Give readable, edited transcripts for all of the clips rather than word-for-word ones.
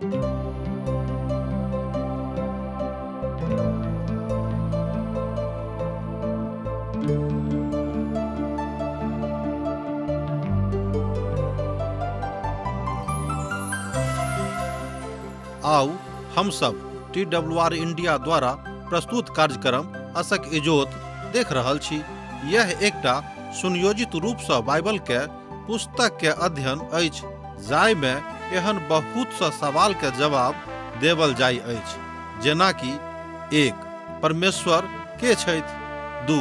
आउ हम सब टी डब्ल्यू आर इंडिया द्वारा प्रस्तुत कार्यक्रम असक इजोत देख रहल छी। यह एकटा सुनियोजित रूप सँ बाइबल के पुस्तक के अध्ययन अछि जाहि में एहन बहुत सँ सवाल के जवाब देवल जाय अछि, जेना कि 1 परमेश्वर के छथि, 2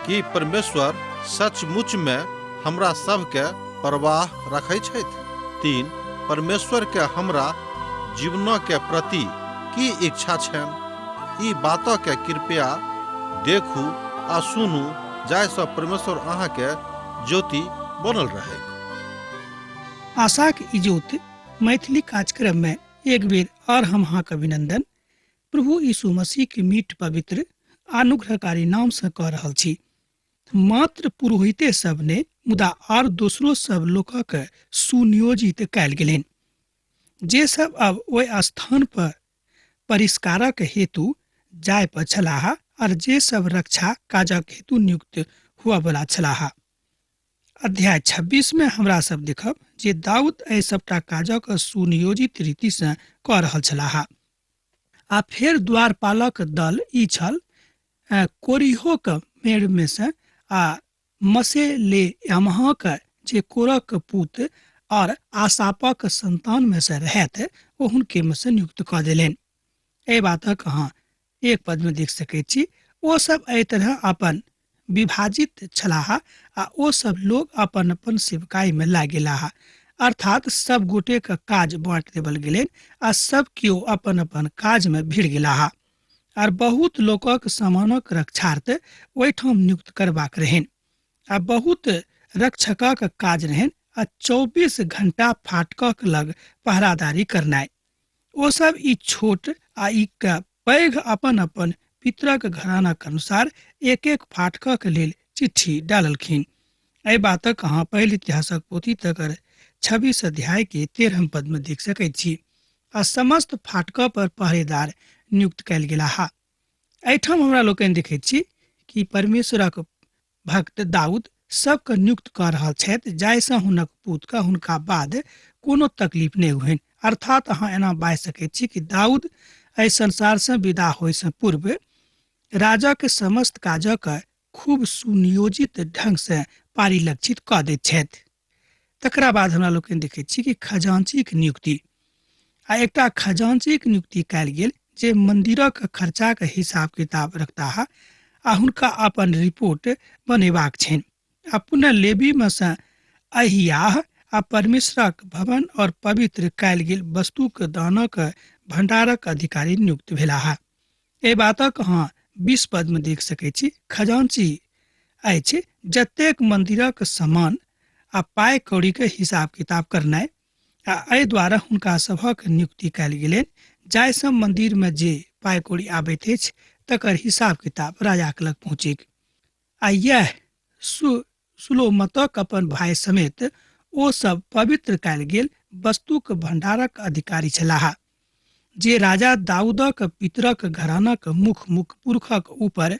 की परमेश्वर सचमुच में हमरा सब के परवाह रखै छथि, 3 परमेश्वर के हमरा जीवन के प्रति की इच्छा छनि। ई बात के कृपया देखू आ सुनू जाहिसँ परमेश्वर अहाँके ज्योति बनल रहै। आशाक इजोत मैथिली कार्यक्रम में एक बेर और हम अहाँके अभिनंदन प्रभु यीशु मसीह के मीठ पवित्र अनुग्रहकारी नाम से कऽ रहल छी। मात्र पुरोहिते सब ने मुदा आर दोसरो सब लोकक सुनियोजित कयल गेलनि जे सब अब ओहि स्थान पर परिष्कारक हेतु जाय पर छलाह और जे सब रक्षा काजक हेतु नियुक्त हुआ वाला छलाह। अध्याय 26 में हमरा सब देखब जे दाऊद एहि सबटा काजक सुनियोजित रीति से कऽ रहल छलाह। आ फेर द्वारपालक दल ई छल, कोरिहोक मेड़ में से आ मसेलेयमहक जे कोरक पुत और आसापक संतान में से रहैत ओ हुनके में से नियुक्त कऽ देलनि। एहि बातक अहाँ एक पद में देख सकैत छी। ओ सब एहि तरह अपन विभाजित छलाह आ ओ सब लोग अपन अपन सेवकाई में लागि गेलाह, अर्थात सब गोटे के काज बांटि देवल गेलनि आ सब केओ अपन अपन काज में भिड़ गेलाह आर बहुत लोकक सामानक रक्षार्थ ओहिठाम नियुक्त करबाक रहनि आ बहुत रक्षकक काज रहनि आ 24 घंटा फाटकक लग पहरादारी करनाइ। ओ सब ई छोट आ ई पैघ अपन अपन पितरक घरानाक अनुसार एक एक फाटकक लेल चिट्ठी डाललखिन। एहि बातक अहाँ पहिल इतिहासक पोथी तकर 26 अध्याय के 13 पद में देख सकैत छी। आ समस्त फाटक पर पहरेदार नियुक्त कयल गेलाह। एहिठाम हमरा लोकनि देखैत छी कि परमेश्वरक भक्त दाऊद सबके नियुक्त कऽ रहल छथि जाहिसँ हुनक पुतके हुनका बाद कोनो तकलीफ नहि होइन। अर्थात अहाँ एना बाजि सकैत छी कि दाऊद एहि संसारसँ विदा होइसँ पूर्व राजाके समस्त काजक खूब सुनियोजित ढंगसँ परिलक्षित कऽ दैत छथि। तकरा बाद हमरा लोकनि देखैत छी कि खजांचीक नियुक्ति आ एकटा खजांचीक नियुक्ति कयल गेल जे मंदिरक खर्चाक हिसाब किताब रखताह आ हुनका अपन रिपोर्ट बनेबाक छनि। आ पुनः लेवीमे सँ अहियाह आ परमेश्वरक भवन और पवित्र कयल गेल वस्तुक दानक भंडारक अधिकारी नियुक्त भेलाह। एहि बातक अहाँ 20 पद में देख सकै छी। खजांची अछि जतेक मंदिरक सामान आ पाइ कौड़ी के हिसाब किताब करनाइ आ एहि द्वारा हुनका सभक नियुक्ति कयल गेलनि जाहिसँ मंदिर में जे पाइ कौड़ी आबैत अछि तकर हिसाब किताब राजाक लग पहुँचैक। आ यैह सुलोमतक अपन भाय समेत ओ सब पवित्र कयल गेल वस्तुक भंडारक अधिकारी छलाह जे राजा दाऊदक पितरक घरानाक मुख मुख पुरखक ऊपर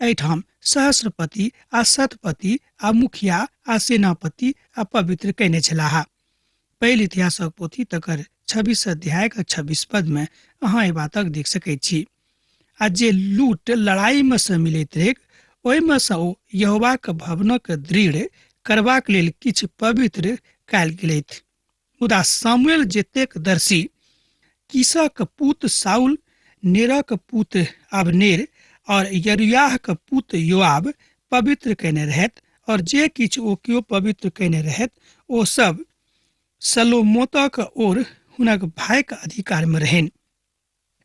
एहिठाम सहस्रपति आ शतपति आ मुखिया आ सेनापति आ पवित्र कयने छलाह। पहिल इतिहासक पोथी तकर 26 अध्यायक 26 पद में अहाँ एहि बातक देख सकैत छी। आ जे लूट लड़ाई में से मिलैत रहैक ओहिमे सँ ओ यहोवाक भवनक दृढ़ करबाक लेल किछु पवित्र कयल गेलथि। मुदा सामुएल जतेक दर्शी कीसक पूत साउल, नेरक पूत अबनेर और यरूयाहक पूत योआब पवित्र कयने रहैत और जे किछु ओ केओ पवित्र कयने रहैत ओ सब सलोमोतक और हुनक भाइक अधिकार में रहनि।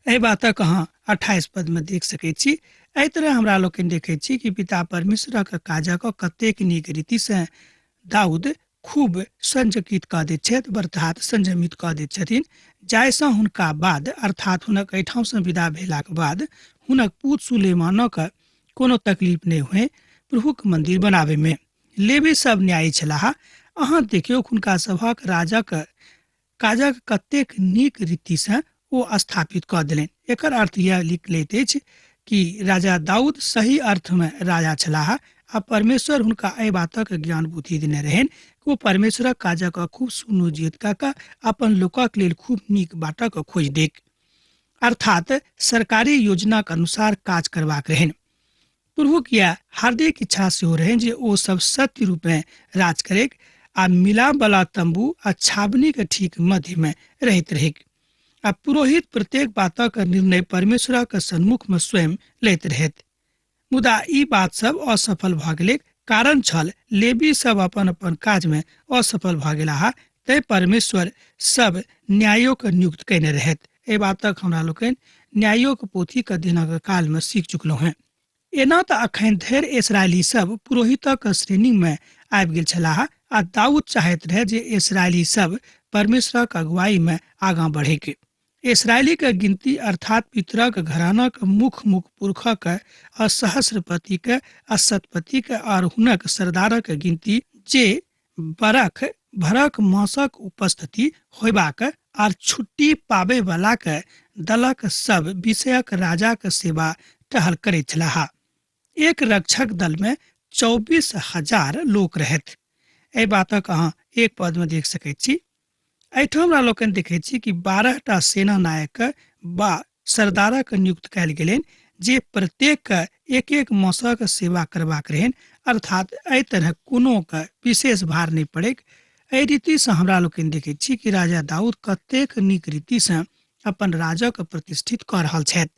एहि बातक अहाँ 28 पद में देख सकैत छी। एहि तरह हमरा लोकनि देखैत छी कि पिता परमेश्वरक काजक कतेक नीक रीति से दाऊद खूब संजकित कऽ दैत छथि, अर्थात संयमित कऽ दैत छथिन, जाहिसँ हुनका बाद अर्थात हुनक एहिठामसँ विदा भेलाक बाद हुनक पूत सुलेमानक कोनो तकलीफ नहि हुए प्रभुक मंदिर बनाबे में। लेवी सब न्यायी छलाह। अहाँ देखियौ हुनका सभक राजक काजक कतेक नीक रीतिसँ ओ स्थापित कऽ देलनि। एकर अर्थ यह लिख लैत अछि कि राजा दाऊद सही अर्थमे राजा छलाह आ परमेश्वर हुनका एहि बातक ज्ञान बुद्धि देने रहनि कि ओ परमेश्वरक काजक खूब सुनियोजित कऽ कऽ अपन लोकक लेल खूब नीक बाटक खोजि देक, अर्थात सरकारी योजनाक अनुसार काज करबाक रहनि। प्रभुक यैह हार्दिक इच्छा सेहो रहनि जे ओ सब सत्य रूपेँ राज करैक आ मिलापवला तम्बू आ छावनीक ठीक मध्यमे रहैत रहैक आ पुरोहित प्रत्येक बातक निर्णय परमेश्वरक सन्मुखमे स्वयं लैत रहैत। मुदा ई बात सब असफल भऽ गेलैक, कारण छल लेबी सब अपन अपन काजमे असफल भऽ गेलाह, तैं परमेश्वर सब न्यायोक नियुक्त कयने रहथि। एहि बातक हमरा लोकनि न्यायोक पोथीक अध्ययनक कालमे सीख चुकलहुँ हेँ। एना तऽ अखन धरि इस्राएली सब पुरोहितक श्रेणीमे आबि गेल छलाह आ दाऊद चाहैत रहै जे इस्राएली सब परमेश्वरक अगुवाईमे आगाँ बढ़ैक। इस्राएलीक गिनती अर्थात पितरक घरानाक मुख्य मुख्य पुरखक आ सहस्रपतिक आ शतपतिक आर हुनक सरदारक गिनती जे बरख भरक मासक उपस्थिति होयबाक आर छुट्टी पाबै वलाक दलक सब विषयक राजाक सेवा टहल करैत छलाह। एक रक्षक दलमे 24,000 लोक रहथि। एहि बातक अहाँ एक पदमे देख सकैत छी। एहिठाम हमरा लोकनि देखैत छी कि 12टा सेना नायक बा सरदारक नियुक्त कयल गेलनि जे प्रत्येक एक एक मासक सेवा करबाक रहनि, अर्थात एहि तरह कोनो के विशेष भार नहि पड़ैक। एहि रीतिसँ हमरा लोकनि देखैत छी कि राजा दाऊद कतेक नीक रीतिसँ अपन राजक प्रतिष्ठित कऽ रहल छथि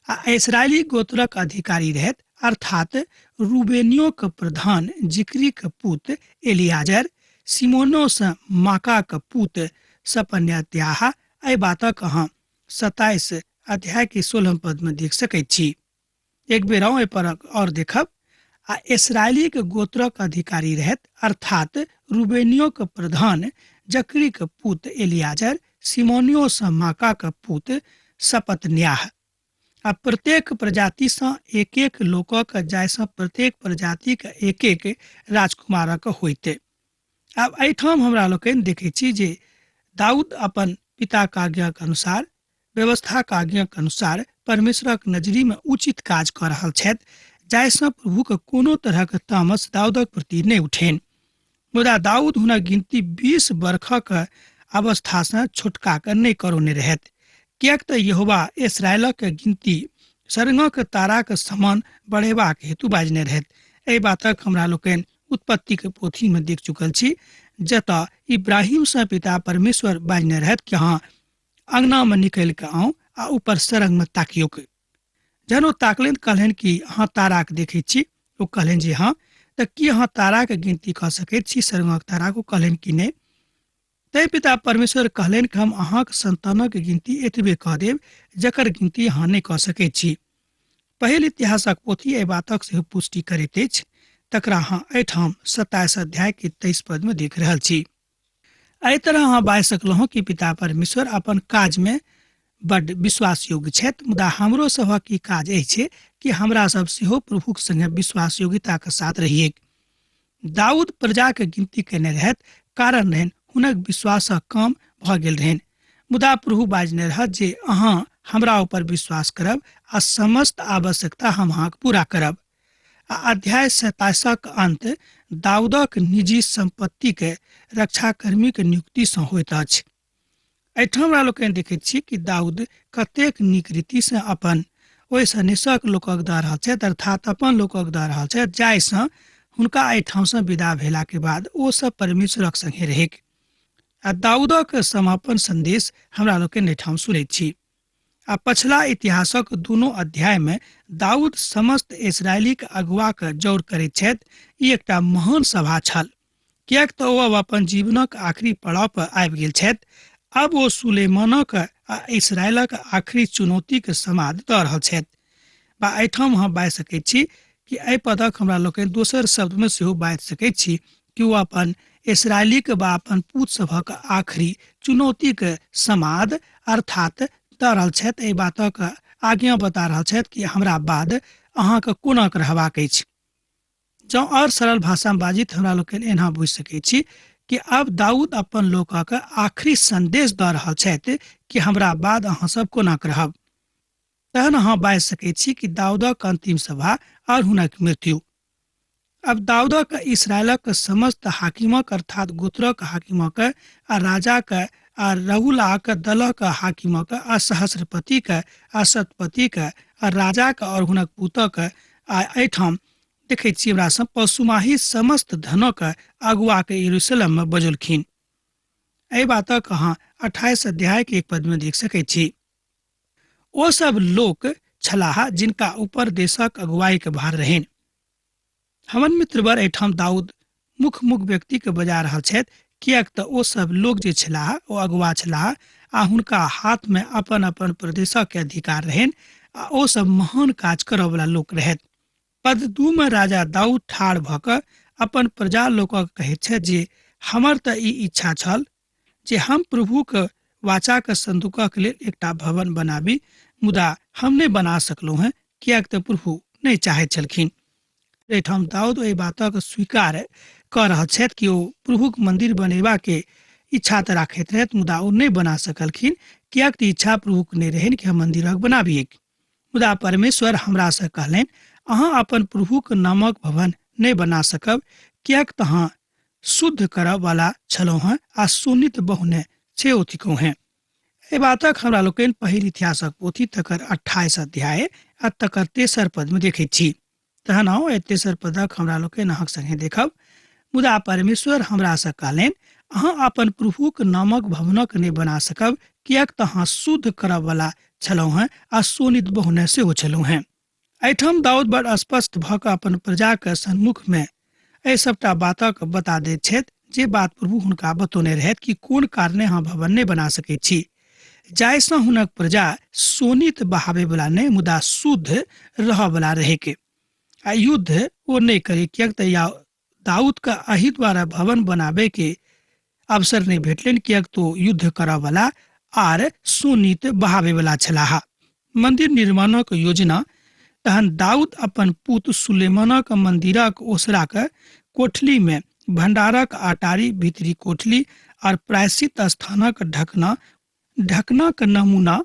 आ इसराइली गोत्रक अधिकारी रहथि, अर्थात रूबेनियोक प्रधान जिक्रीक पुत एलियाजर, सिमोनोसँ माकाक पुत सपन्यात्याह। एहि बातक अहाँ 27 अध्याय के 16 पद में देख सकैत छी। एक बेर एहि पर और देखब। आ इसराइलीक गोत्रक अधिकारी रहत, अर्थात रूबेनियोक प्रधान जकरीक पुत एलियाजर, सिमोनियो सँ माकाक पुत सपतन्याह। आ प्रत्येक प्रजाति सँ एक एक लोकक, जाहिसँ प्रत्येक प्रजातिक एक एक राजकुमारक होइते। आब एहिठाम हमरा लोकनि देखै छी जे दाऊद अपन पिताक आज्ञाक अनुसार, व्यवस्थाक आज्ञाक अनुसार परमेश्वरक नजरीमे उचित काज कऽ रहल छथि, जाहिसँ प्रभुक कोनो तरहक तामस दाऊदक प्रति नहि उठेन। मुदा दाऊद हुनक गिनती 20 बरखक अवस्थासँ छोटका कऽ नहि करौने रहथि, किएक तऽ यहोवा इसराइलक गिनती सरंगक ताराक समान बढ़ेबाक हेतु बाजने रहथि। एहि बातक हमरा लोकनि उत्पत्ति के पोथी में देख चुकल छी, जतऽ इब्राहिम से पिता परमेश्वर बाजने रहथि कि अहाँ अंगना में निकलि कऽ आउ आ ऊपर सरंग में ताकियौ। जहन ओ ताकलनि कहलनि कि अहाँ ताराके देखै छी? ओ कहलनि जे हँ। तऽ की अहाँ ताराके गिनती कऽ सकैत छी, सरंगक ताराके? ओ कहलनि कि नहि। तैं पिता परमेश्वर कहलनि कि हम अहाँक संतानक गिनती एतबे कऽ देब जकर गिनती अहाँ नहि कऽ सकैत छी। पहिल इतिहासक पोथी एहि बातक सेहो पुष्टि करैत अछि, तकरा अहाँ एहिठाम 27 अध्याय के 23 पद में देख रहल छी। एहि तरह अहाँ बाजि सकलहुँ कि पिता परमेश्वर अपन काज में बड्ड विश्वास योग्य छथि, मुदा हमरो सभक ई काज अछि कि हमरा सब सेहो प्रभुक संगे विश्वास योग्यताक साथ रहिएक। दाऊद प्रजाके गिनती कयने रहथि, कारण रहनि हुनक विश्वासक कम भऽ गेल रहनि। मुदा प्रभु बाजने रहत जे अहाँ हमरा ऊपर विश्वास करब आ समस्त आवश्यकता हम अहाँके पूरा करब। आ अध्याय 27 अंत दाऊदक निजी संपत्तिके रक्षाकर्मीके नियुक्तिसँ होइत अछि। एहिठाम हमरा लोकनि देखैत छी कि दाऊद कतेक नीक रीतिसँ अपन ओहि सनेसक लोकक दऽ रहल छथि, अर्थात अपन लोकक दऽ रहल छथि, जाहिसँ हुनका एहिठामसँ विदा भेलाके बाद ओ सब परमेश्वरक संगे रहैक। आ दाऊदक समापन संदेश हमरा लोकनि एहिठाम सुनैत छी। आ पछिला इतिहासक दुनू अध्यायमे दाऊद समस्त इसराइलीक अगुआके जौर करैत छथि। ई एकटा महान सभा छल, किएक तऽ ओ अब अपन जीवनक आखिरी पड़ाव पर आबि गेल छथि। अब ओ सुलेमानक आ इसराइलक आखिरी चुनौतीके समाद दऽ रहल छथि। बा एहिठाम अहाँ बाजि सकैत छी कि एहि पदक हमरा लोकनि दोसर शब्दमे सेहो बाजि सकैत छी कि ओ अपन इसराइलीक बा अपन पूत सभक आखिरी चुनौतीके समाद अर्थात दऽ रहल छथि। एहि बातक आज्ञा बता रहल छथि कि हमरा बाद अहाँके कोना रहबाक अछि। जँ आओर सरल भाषामे बाजी तऽ हमरा लोकनि एना बुझि सकै छी कि आब दाऊद अपन लोकक आखिरी संदेश दऽ रहल छथि कि हमरा बाद अहाँ सब कोना रहब। तहन अहाँ बाजि सकैत छी कि दाऊदक अंतिम सभा और हुनक मृत्यु। अब दाऊदक इसराइलक समस्त हाकिमक अर्थात गोत्रक हाकिमक आ राजाक आ रहुलाक दलक हाकिमक आ सहस्रपतिक आ शतपतिक आ राजाक और हुनक पुतक आ एहिठाम देखै छी हमरा सब पशुमाही समस्त धनक अगुआके यरूशलेममे बजौलखिन। एहि बातक अहाँ 28 अध्याय के एक पद में देख सकै छी। ओ सब लोक छलाह जिनका ऊपर देशक अगुवाई के भार रहनि। हमर मित्रवर एहिठाम दाऊद मुख्य मुख्य व्यक्ति के बजा रहल छथि, किएक तऽ ओ सब लोक जे छलाह ओ अगुआ छलाह आ हुनका हाथ में अपन अपन प्रदेशक के अधिकार रहनि आ ओ सब महान काज करऽ वाला लोक रहथि। पद 2 में राजा दाऊद ठाढ़ भऽ कऽ अपन प्रजा लोकक कहैत छथि जे हमर तऽ ई इच्छा छल जे हम प्रभुक वाचाक संदूकक लेल एकटा भवन बनाबी, मुदा हम नहि बना सकलहुँ हेँ, किएक तऽ प्रभु नहि चाहैत छलखिन। एहिठाम दाऊद एहि बातक स्वीकार कऽ रहल छथि कि ओ प्रभुक मंदिर बनेबाके इच्छा तऽ राखैत रहथि, मुदा ओ नहि बना सकलखिन, किएक तऽ इच्छा प्रभुक नहि रहनि कि हम मंदिरक बनाबियै। मुदा परमेश्वर हमरासँ कहलनि, अहाँ अपन प्रभुक नामक भवन नहि बना सकब, किएक तऽ अहाँ शुद्ध करऽ वाला छलहुँ हेँ आ शोणित बहुने सेहो थिकहुँ हेँ। एहि बातक हमरा लोकनि पहिल इतिहासक पोथी तकर 28 अध्याय आ तकर तेसर पदमे देखैत छी। तहन आउ एहि तेसर पदक हमरा लोकनि अहाँक संगे देखब। मुदा परमेश्वर हमरासँ कहलनि, अहाँ अपन प्रभुक नामक भवनक नहि बना सकब, किएक तऽ अहाँ शुद्ध करऽ वाला छलहुँ हेँ आ शोणित बहुने सेहो छलहुँ हेँ। एहिठाम दाऊद बड़ स्पष्ट भऽ कऽ अपन प्रजाक सन्मुखमे एहि सबटा बातक बता दैत छथि जे बात प्रभु हुनका बतौने रहथि कि कोन कारणे अहाँ भवन नहि बना सकैत छी, जाहिसँ हुनक प्रजा शोणित बहाबैवला नहि मुदा शुद्ध रहऽवला रहैक आ युद्ध ओ नहि करे, किएक तऽ या दाऊदके एहि द्वारा भवन बनाबैके अवसर नहि भेटलनि, किएक तऽ ओ युद्ध करऽवला आर शोणित बहाबैवला छलाह। मंदिर निर्माणक योजना। तहन दाऊद अपन पुत सुलेमानक मंदिरक ओसराक कोठली में भंडारक अटारी भीतरी कोठली और प्रायश्चित स्थानक ढकनाक नमूना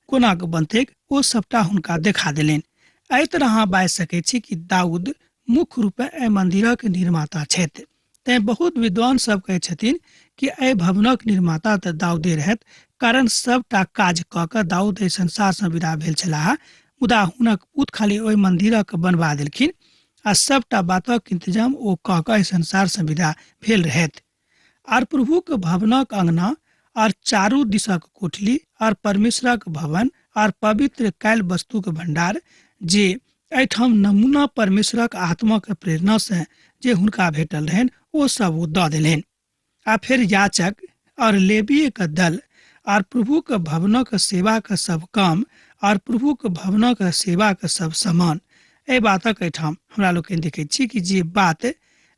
कोना कऽ बनतैक ओ सबटा हुनका देखा देलनि। एहि तरह अहाँ बाजि सकैत छी कि दाऊद मुख्य रूपे एहि मंदिरक निर्माता छथि। तैं बहुत विद्वान सब कहै छथिन कि एहि भवनक निर्माता तऽ दाऊदे रहथि, कारण सबटा काज कऽ कऽ दाऊद एहि संसारसँ विदा भेल छलाह, मुदा हुनक पुत खाली ओहि मंदिरक बनबा देलखिन आ सबटा बातक इंतजाम ओ कऽ कऽ एहि संसारसँ विदा भेल रहथि। आर प्रभुक भवनक अंगना आर चारू दिशक कोठली आर परमेश्वरक भवन आर पवित्र कैल वस्तुक भंडार, जे एहिठाम नमूना परमेश्वरक आत्माक प्रेरणा से जे हुनका भेटल रहनि ओ सब ओ दऽ देलनि। आ फेर याचक और लेवीय के दल आर प्रभुक भवनक सेवाक सब काम आर प्रभुक भवनक सेवाक सब सामान। एहि बातक एहिठाम हमरा लोकनि देखैत छी कि जे बात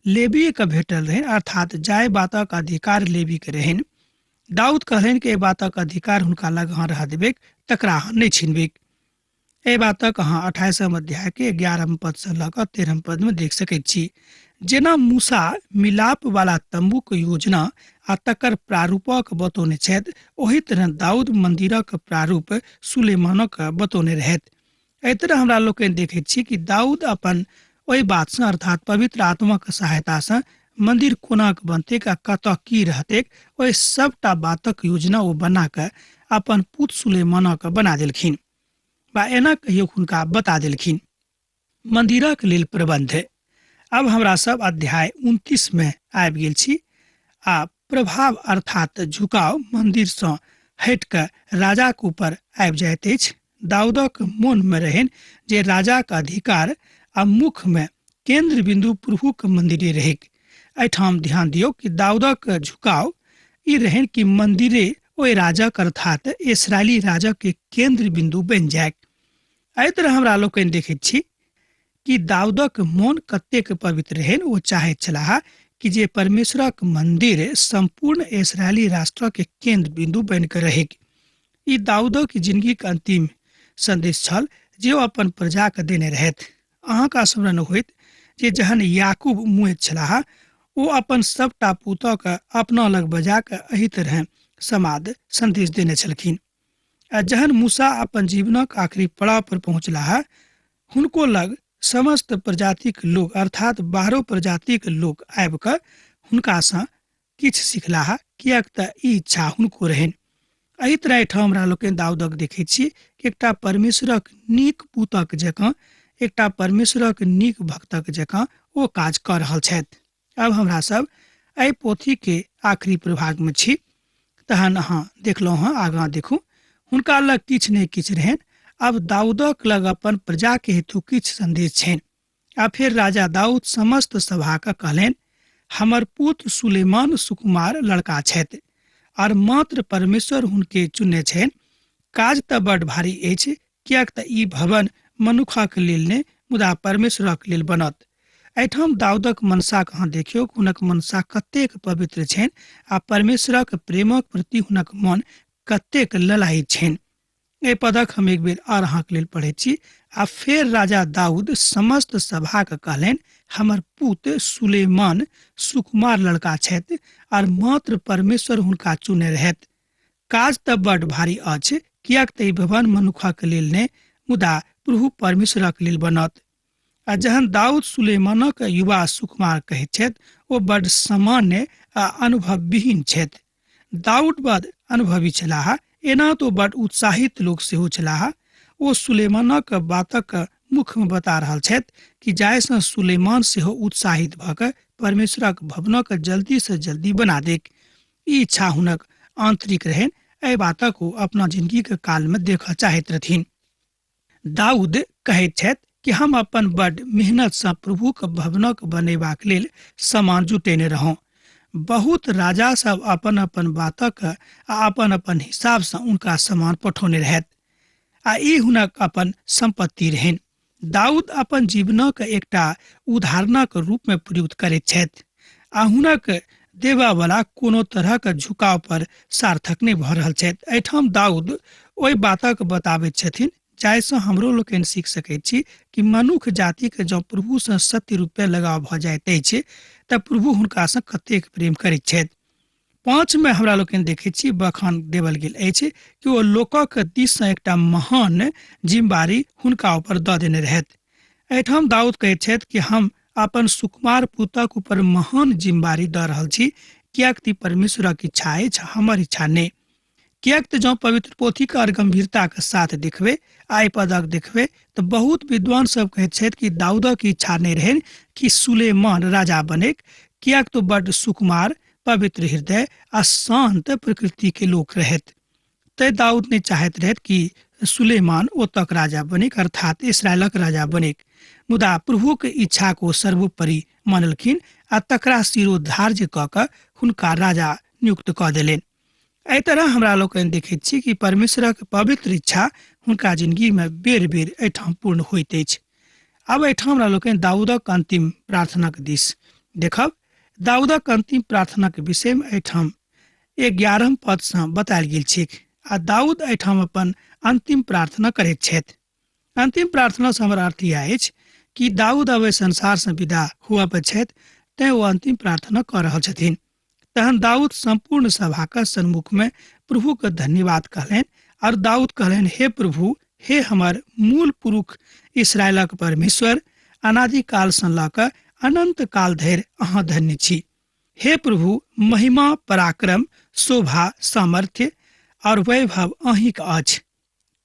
लेवीय के भेटल रहनि, अर्थात जाहि बातक अधिकार लेवी के रहनि, दाऊद कहलनि कि एहि बातक अधिकार हुनका लग अहाँ रह देबैक, तकरा अहाँ नहि छीनबैक। एहि बातक अहाँ 28 अध्याय के 11 पद से लऽ कऽ 13 पद में देख सकैत छी। जेना मूसा मिलाप वाला तंबूक योजना आ तकर प्रारूपक बतौने छथि, ओही तरह दाऊद मंदिरक प्रारूप सुलेमानक बतौने रहथि। एहि तरह हमरा लोकनि देखैत छी कि दाऊद अपन ओहि बातसँ अर्थात पवित्र आत्माक सहायतासँ मंदिर कोना कऽ बनतैक आ कतऽ की रहतैक, ओहि सबटा बातक योजना ओ बना कऽ अपन पुत सुलेमानक बना देलखिन बा एना कहियो हुनका बता देलखिन। मंदिरक लेल प्रबंध। अब हमरा सब अध्याय 29 में आबि गेल छी आ प्रभाव अर्थात झुकाव मंदिरसँ हटि कऽ राजाक ऊपर आबि जाइत अछि। दाऊदक मोन में रहनि जे राजाक अधिकार आ मुख में केंद्र बिंदु प्रभुक मंदिरे रहैक। एहिठाम ध्यान दियौ कि दाऊदक झुकाव ई रहनि कि मंदिरे ओहि राजाक अर्थात इसराइली राजा के केंद्र बिंदु बनि जाय। एहि तरह हमरा लोकनि देखैत छी कि दाऊदक मोन कतेक पवित्र रहनि। ओ चाहैत छलाह कि जे परमेश्वरक मंदिर संपूर्ण इसराइली राष्ट्र के केंद्र बिंदु बनि कऽ रहैक। ई दाऊदक जिंदगीक अंतिम संदेश छल जे ओ अपन प्रजाके देने रहथि। अहाँके स्मरण होइत जे जहन याकूब मुएत छलाह ओ अपन सबटा पुतहके अपना लग बजा कऽ एहि तरहे समाद संदेश देने छलखिन। आ जहन मूसा अपन जीवनक आखिरी पड़ाव पर पहुँचलाह, हुनको लग समस्त प्रजातिक लोक अर्थात बाहरो प्रजातिक लोक आबि कऽ हुनकासँ किछु सिखलाह, किएक तऽ ई इच्छा हुनको रहनि। एहि तरह एहिठाम हमरा लोकनि दाऊदक देखैत छी कि एकटा परमेश्वरक नीक पुतक जकाँ, एकटा परमेश्वरक नीक भक्तक जकाँ ओ काज कऽ रहल छथि। आब हमरा सब एहि पोथीके आखिरी प्रभागमे छी। तहन अहाँ देखलहुँ हँ, आगाँ देखू, हुनका लग किछु नहि किछु रहनि। आब दाऊदक लग अपन प्रजाके हेतु किछु संदेश छनि। आ फेर राजा दाऊद समस्त सभाके कहलनि, हमर पुत्र सुलेमान सुकुमार लड़का छथि आर मात्र परमेश्वर हुनके चुनने छनि। काज तऽ बड भारी अछि, किएक तऽ ई भवन मनुखक लेल नहि मुदा परमेश्वरक लेल बनत। एहिठाम दाऊदक मनसाक अहाँ देखियौ, हुनक मनसा कतेक पवित्र छनि आ परमेश्वरक प्रेमक प्रति हुनक मन कतेक ललायित छनि। एहि पदक हम एक बेर आर अहाँके लेल पढ़ैत छी। आ फेर राजा दाऊद समस्त सभाके कहलनि, हमर पुत सुलेमान सुकुमार लड़का छथि आर मात्र परमेश्वर हुनका चुने रहथि। काज तऽ बड भारी अछि, किएक तऽ ई भवन मनुखक लेल नहि मुदा प्रभु परमेश्वरक लेल बनत। आ जहन दाऊद सुलेमानक युवा सुकुमार कहैत छथि, ओ बड सामान्य आ अनुभवविहीन छथि। दाऊद बड अनुभवी छलाह, एना तो बड उत्साहित लोक सेहो छलाह। ओ सुलेमानक बातक मुखमे बता रहल छथि कि जाहिसँ सुलेमान सेहो उत्साहित भऽ कऽ परमेश्वरक भवनक जल्दीसँ जल्दी बना देक। ई इच्छा हुनक आंतरिक रहनि। एहि बातक ओ अपना जिंदगीके कालमे देखऽ चाहैत रहथिन। दाऊद कहैत छथि कि हम अपन बड मेहनतसँ प्रभुक भवनक बनेबाक लेल सामान जुटेने रहौं। बहुत राजा सब अपन अपन बातक आ अपन अपन हिसाबसँ उनका सामान पठौने रहथि आ ई हुनक अपन सम्पत्ति रहनि। दाऊद अपन जीवनक एकटा उदाहरणक रूपमे प्रयुक्त करैत छथि आ हुनक देबऽवला कोनो तरहक झुकाव पर सार्थक नहि भऽ रहल छथि। एहिठाम दाऊद ओहि बातक बताबैत छथिन जाहिसँ हमरो लोकनि सीख सकैत छी कि मनुख जातिके जँ प्रभुसँ सत्य रूपे लगाव भऽ जाइत अछि तऽ प्रभु हुनकासँ कतेक प्रेम करैत छथि। पाँचमे हमरा लोकनि देखै छी बखान देवल गेल अछि कि ओ लोकक दिससँ एकटा महान जिम्मेवारी हुनका ऊपर दऽ देने रहथि। एहिठाम दाऊद कहैत छथि कि हम अपन सुकुमार पुतक ऊपर महान जिम्मेवारी दऽ रहल छी, किएक तऽ परमेश्वरक इच्छा अछि, हमर इच्छा नहि। किएक तऽ जँ पवित्र पोथीके आओर गंभीरताके साथ देखबै, आइ पदक देखबै, तऽ बहुत विद्वान सब कहैत छथि कि दाऊदक इच्छा नहि रहनि कि सुलेमान राजा बनेक, किएक तऽ बड्ड सुकुमार, पवित्र हृदय आ शान्त प्रकृतिके लोक रहथि। तै दाऊद नहि चाहैत रहथि कि सुलेमान ओतक राजा बनेक, अर्थात इसराइलक राजा बनेक। मुदा प्रभुक इच्छाक ओ सर्वोपरि मानलखिन आ तकरा शिरोधार्य कऽ कऽ हुनका राजा नियुक्त कऽ देलनि। एहि तरह हमरा लोकनि देखैत छी कि परमेश्वरक पवित्र इच्छा हुनका जिंदगीमे बेर बेर एहिठाम पूर्ण होइत अछि। आब एहिठाम हमरा लोकनि दाऊदक अंतिम प्रार्थनाक दिस देखब। दाऊदक अंतिम प्रार्थनाक विषयमे एहिठाम 11 पदसँ बतायल गेल छैक आ दाऊद एहिठाम अपन अंतिम प्रार्थना करैत छथि। अंतिम प्रार्थनासँ हमर अर्थ इएह अछि कि दाऊद अब एहि संसारसँ विदा हुअ पर छथि, तेँ ओ अंतिम प्रार्थना कऽ रहल छथिन। तहन दाऊद सम्पूर्ण सभाक सन्मुखमे प्रभुके धन्यवाद कहलनि और दाऊद कहलनि, हे प्रभु, हे हमर मूल पुरुष इसराइलक परमेश्वर, अनादिकालसँ लऽ कऽ अनंत काल धरि अहाँ धन्य छी। हे प्रभु, महिमा, पराक्रम, शोभा, सामर्थ्य और वैभव अहींक अछि,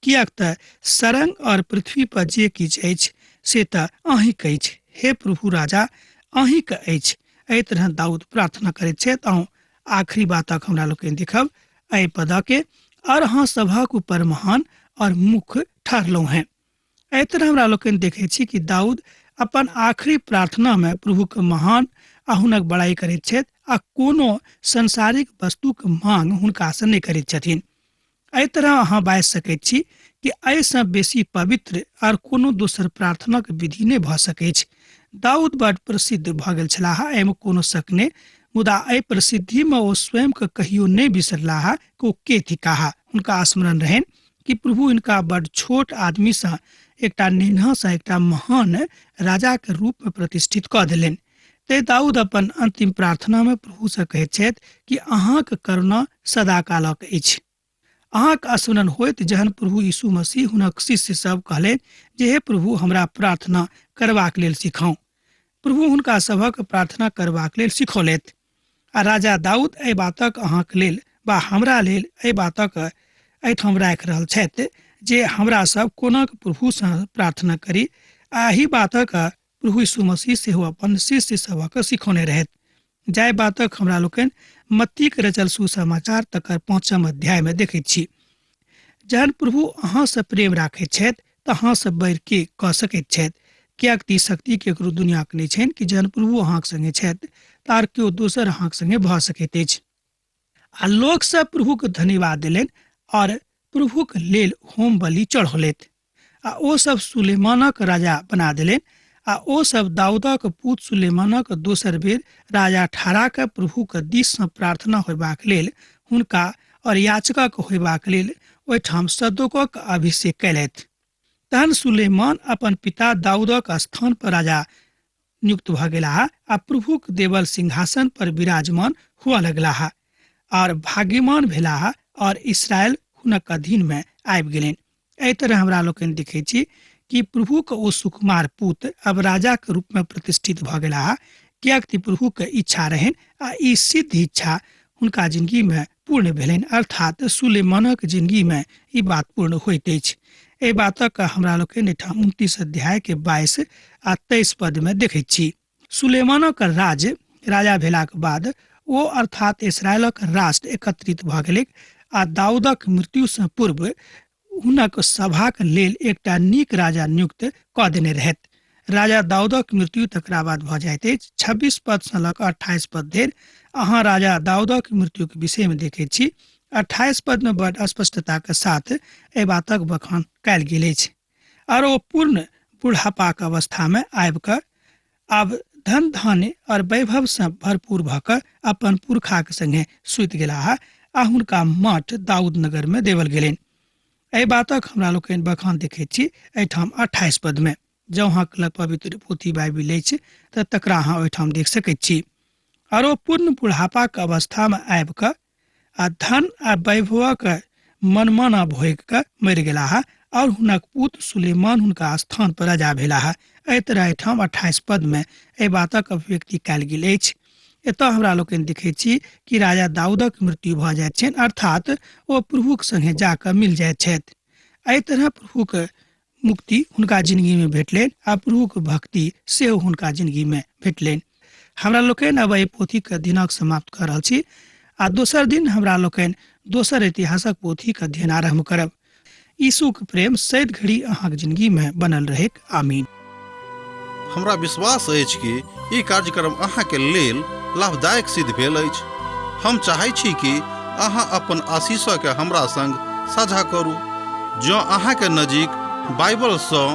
किएक तऽ सरंग और पृथ्वी पर जे किछु अछि से तऽ अहींक अछि। हे प्रभु राजा, अहींक अछि। एहि तरह दाऊद प्रार्थना करैत छथि। अहूँ आखिरी बातक हमरा लोकनि देखब एहि पदके, और अहाँ सभक ऊपर महान और मुख ठहरलहुँ हैं। एहि तरह हमरा लोकनि देखै छी कि दाऊद अपन आखिरी प्रार्थनामे प्रभुके महान आ हुनक बड़ाई करैत छथि आ कोनो सांसारिक वस्तुक मांग हुनकासँ नहि करैत छथिन। एहि तरह अहाँ बाजि सकैत छी कि एहिसँ बेसी पवित्र आर कोनो दोसर प्रार्थनाक विधि नहि भऽ सकैछ। दाऊद बड प्रसिद्ध भऽ गेल छलाह, एहिमे कोनो शक नहि, मुदा एहि प्रसिद्धिमे ओ स्वयंके कहियो नहि बिसरलाह कि ओ के थिकाह। हुनका स्मरण रहनि कि प्रभु हिनका बड छोट आदमीसँ, एकटा नेन्हासँ एकटा महान राजाके रूपमे प्रतिष्ठित कऽ देलनि। ते दाऊद अपन अंतिम प्रार्थना में प्रभु से कहैत छथि कि अहाँक करुणा सदाकालक अछि। अहाँक स्मरण होइत जहन प्रभु यीशु मसीह हुनक शिष्य सब कहलनि जे हे प्रभु, हमरा प्रार्थना करबाक लेल सिखाउ। प्रभु हुनका सभक प्रार्थना करबाक लेल सिखौलथि आ राजा दाऊद एहि बातक अहाँक लेल वा हमरा लेल एहि बातक एहिठाम राखि रहल छथि जे हमरा सब कोना प्रभुसँ प्रार्थना करी आ एहि बातक प्रभु यीशु मसीह सेहो अपन शिष्य सभक सिखौने रहथि, जाहि बातक हमरा लोकनि मत्तीक रचल सुसमाचार तकर 5 अध्याय में देखैत छी। जहन प्रभु अहाँसँ प्रेम राखैत छथि तऽ अहाँसँ बढ़ि के कऽ सकैत छथि, किएक तऽ ई शक्ति केकरो दुनियाके नहि छनि कि जहन प्रभु अहाँके संगे छथि तऽ आर केओ दोसर अहाँके संगे भऽ सकैत अछि। आ लोक सब प्रभुके धन्यवाद देलनि और प्रभुके लेल होम बलि चढ़ौलथि आ ओ सब सुलेमानक राजा बना देलनि आ ओ सब दाऊदक पूत सुलेमानक दोसर बेर राजा ठहरा कऽ प्रभुके दिससँ प्रार्थना होयबाक लेल हुनका और याचकक होयबाक लेल ओहिठाम सदोकक अभिषेक कयलथि। तहन सुलेमान अपन पिता दाऊदक स्थान पर राजा नियुक्त भऽ गेलाह आ प्रभुक देवल सिंहासन पर विराजमान हुअ लगलाह और भाग्यमान भेलाह और इसराइल हुनक अधीन में आबि गेलनि। एहि तरह हमरा लोकनि देखै छी कि प्रभुक ओ सुकुमार पूत अब राजाक रूप में प्रतिष्ठित भऽ गेलाह, किएक तऽ प्रभुक इच्छा रहनि आ ई सिद्ध इच्छा हुनका जिंदगी में पूर्ण भेलनि, अर्थात सुलेमानक जिंदगी में ई बात पूर्ण होइत अछि। एहि बातक हमरा लोकनि एहिठाम 29 अध्याय के 22 आ 23 पद में देखैत छी। सुलेमानक राज्य राजा भेलाक बाद ओ अर्थात इसराइलक राष्ट्र एकत्रित भऽ गेलैक आ दाऊदक मृत्युसँ पूर्व हुनक सभाक लेल एकटा नीक राजा नियुक्त कऽ देने रहथि। राजा दाऊदक मृत्यु तकरा बाद भऽ जाइत अछि। 26 पदसँ लऽ कऽ 28 पद धरि अहाँ राजा दाऊदक मृत्युक विषयमे देखैत छी। 28 पदमे बड स्पष्टताक साथ एहि बातक बखान कयल गेल अछि। और ओ पूर्ण बुढ़ापाक अवस्थामे आबि कऽ आब धन धान्य और वैभवसँ भरपूर भऽ कऽ अपन पुरखाक संगे सुति गेलाह आ हुनका मठ दाऊद नगरमे देवल गेलनि। एहि बातक हमरा लोकनि बखान देखैत छी एहिठाम 28 पदमे। जँ अहाँके लग पवित्र पोथी बाइबिल अछि तऽ तकरा अहाँ ओहिठाम देख सकैत छी। और ओ पूर्ण बुढ़ापाक अवस्थामे आबि कऽ आ धन आ वैभवक मनमाना भोगि कऽ मरि गेलाह और हुनक पुत्र सुलेमान हुनका स्थान पर राजा भेलाह। एहि तरह एहिठाम 28 पदमे एहि बातक अभिव्यक्ति कयल गेल अछि। एतऽ हमरा लोकनि देखैत छी कि राजा दाऊदक मृत्यु भऽ जाइत छनि, अर्थात ओ प्रभुक संगे जाकऽ मिल जाइत छथि। एहि तरह प्रभुक मुक्ति हुनका जिंदगीमे भेटलनि आ प्रभुक भक्ति सेहो हुनका जिंदगीमे भेटलनि। हमरा लोकनि अब एहि पोथीके दिनक समाप्त कऽ रहल छी आ दोसर दिन हमरा लोकनि दोसर इतिहासक पोथीके अध्ययन आरम्भ करब। यीशुक प्रेम सैद घड़ी अहाँक जिंदगीमे बनल रहैक। आमीन। हमरा विश्वास अछि कि ई कार्यक्रम अहाँके लेल लाभदायक सिद्ध भेल अछि। हम चाहै छी कि अहाँ अपन आशीषके हमरा संग साझा करू। जँ अहाँके नजीक बाइबलसँ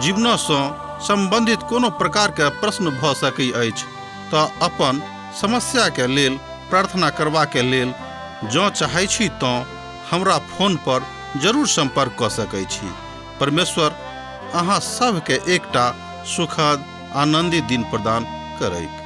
जीवनसँ सम्बन्धित कोनो प्रकारके प्रश्न भऽ सकै अछि तऽ अपन समस्याके लेल प्रार्थना करबाके लेल जँ चाहै छी तँ हमरा फोन पर जरूर सम्पर्क कऽ सकै छी। परमेश्वर अहाँ सभके एकटा सुखद आनन्दित दिन प्रदान करैक।